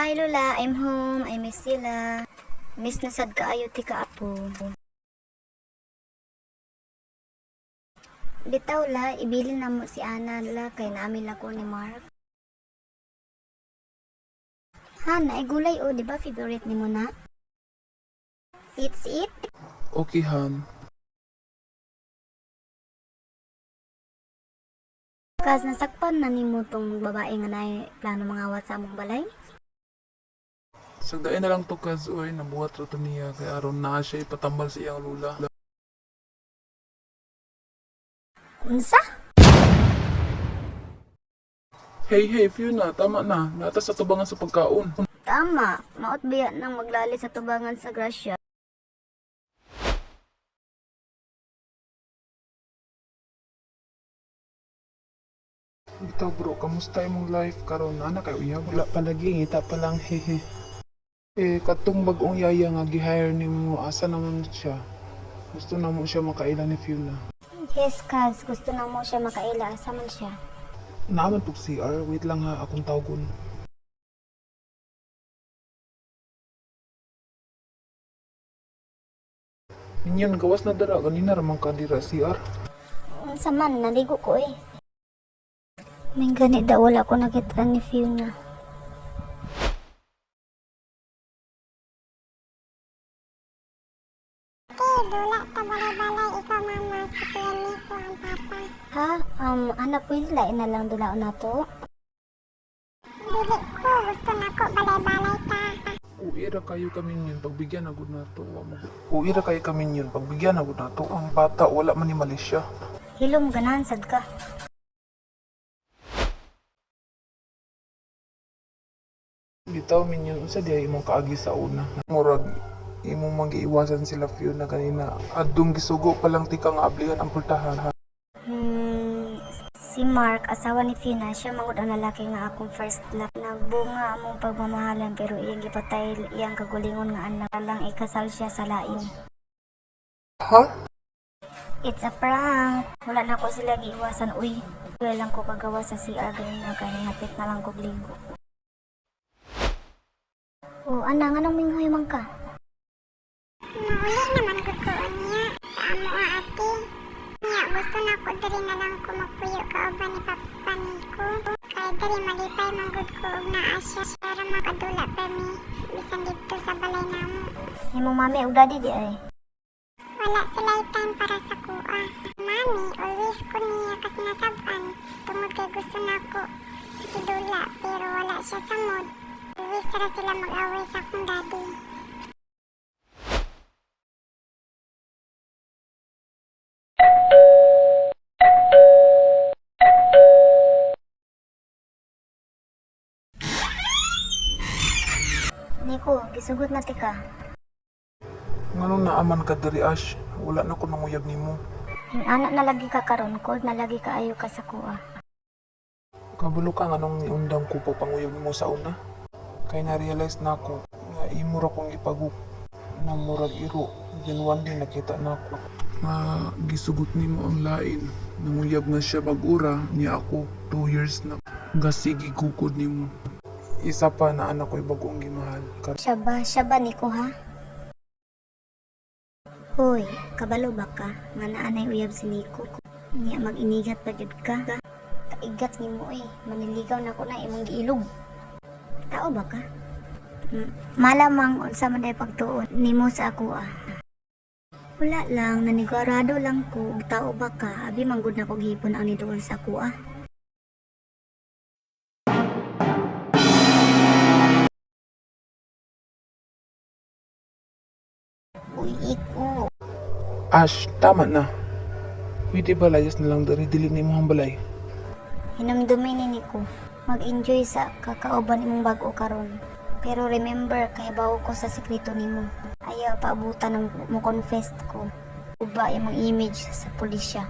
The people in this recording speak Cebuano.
Hi Lola, I'm home. I miss sila. Miss na sad kaayo tika, apo. Bitaw la, ibilin na mo si Ana la kay naami la ko ni Mark. Ha, naigulay o, di ba favorite nimo na? It's it? Okay, Han. Kaz, nasakpan na nimo tong babae nga naay plano mangawat sa among balay? Sagdain na lang to, Kaz, oy, nabuhat ra to niya kay aron naa siya ipatambal sa iyang lula. Unsa? Hey, hey, Fiona, tama na. Nata sa tubangan sa pagkaon. Tama, maot biya nang maglali sa tubangan sa grasya. Bitaw bro, kamusta imong life karon? Ana kay uyab? Wala pa lagi, ngita pa lang, hehe. Eh, katong bagong yaya nga gi-hire nimo, asa naman siya? Gusto na mo siya makaila ni Fiona. Yes, Kaz, gusto na mo siya makaila. Asa man siya? Naaman pug CR, wait lang ha, akong tawgon. Minyon, gawas na dara, ganina ramang ka dira CR. Unsa man, naligo ko eh. May gani daw wala ko nakita ni Fiona. Ate, dula ta balay-balay ikaw mama, si Kuya Nico ang papa. Ha? Anak, pwede lain na lang dulaon na to? Dili ko, gusto nako balay-balay ta. Uwi ra kayo kami yun, pagbigyan na gud nato. Wa mo. Uwi ra kayo kami yun, pagbigyan na gud nato. Ang bata, wala man ni Malaysia. Hilom, ganahan sad ka. Bitaw minyon, unsa diay imong kaagi sa una? Murag imong magiiwasan sila Fiona kanina. Adtong gisugo pa lang tika nga ablihan ang pultahan. Si Mark, asawa ni Fiona, siya mangud ang lalaki nga akong first love. Nagbunga among pagmamahalan pero iyang gipatay iyang kagulingon nga anak lang ikasal siya sa lain. Ha? It's a prank. Wala na ko sila giiwasan. Uy, wala lang ko kagawa sa CR ganina kay hapit na lang ko ligo. Oh, ana, nganong minghoy man ka? Mauli naman gud ko unya sa amo a ate. Nya gusto nako diri na lang ko magpuyo kauban ni Papa Nico. Kay diri malipay man gud ko og naa siya para makadula pa mi bisan didto sa balay namo. Imong mami ug daddy di ay. Wala sila time para sa kuha. Mami, always ko niya kas nasaban tungod kay gusto nako ikidula pero wala siya sa mood. Always ra sila mag-away sa akong daddy. Nico, gisugot na tika. Nganong naaman ka diri Ash? Wala na ko nanguyab nimo. Ing ana na lagi ka karon, cold na lagi kaayo ka sa kuha. Kabalo ka nganong niundang ko pagpanguyab nimo sa una? Kay na-realize na ako nga imo ra kong ipaguk na murag iro. Then one day nakita na ako nga gisugot nimo ang lain. Nanguyab na siya bag-ura niya ako 2 years na. Gasigi gukod nimo. Isa pa na anak ko'y bagong gimahal. Siya ba? Siya ba, Nico, ha? Hoy, kabalo ba ka? Nga naanay uyab si Nico. Niya mag-inigat pa jud ka. Kaigat nimo eh. Maniligaw na ko na imong giilog. Tao ba ka? Malamang unsa man day pagtuon nimo sa ako ah. Wala lang, nanigurado lang ko og tao ba ka, abi manggod na kog hipon ang niduol sa ako ah. Uy, iko. Ash, tama na. Pwede ba layas na lang diri dili nimo ang balay? Hinumdumi ni Nico, mag-enjoy sa kakauban imong bag-o karon. Pero remember, kahibaw ko sa sekreto nimo. Ayaw paabutan ng mo confess ko. Uba imong image sa pulisya.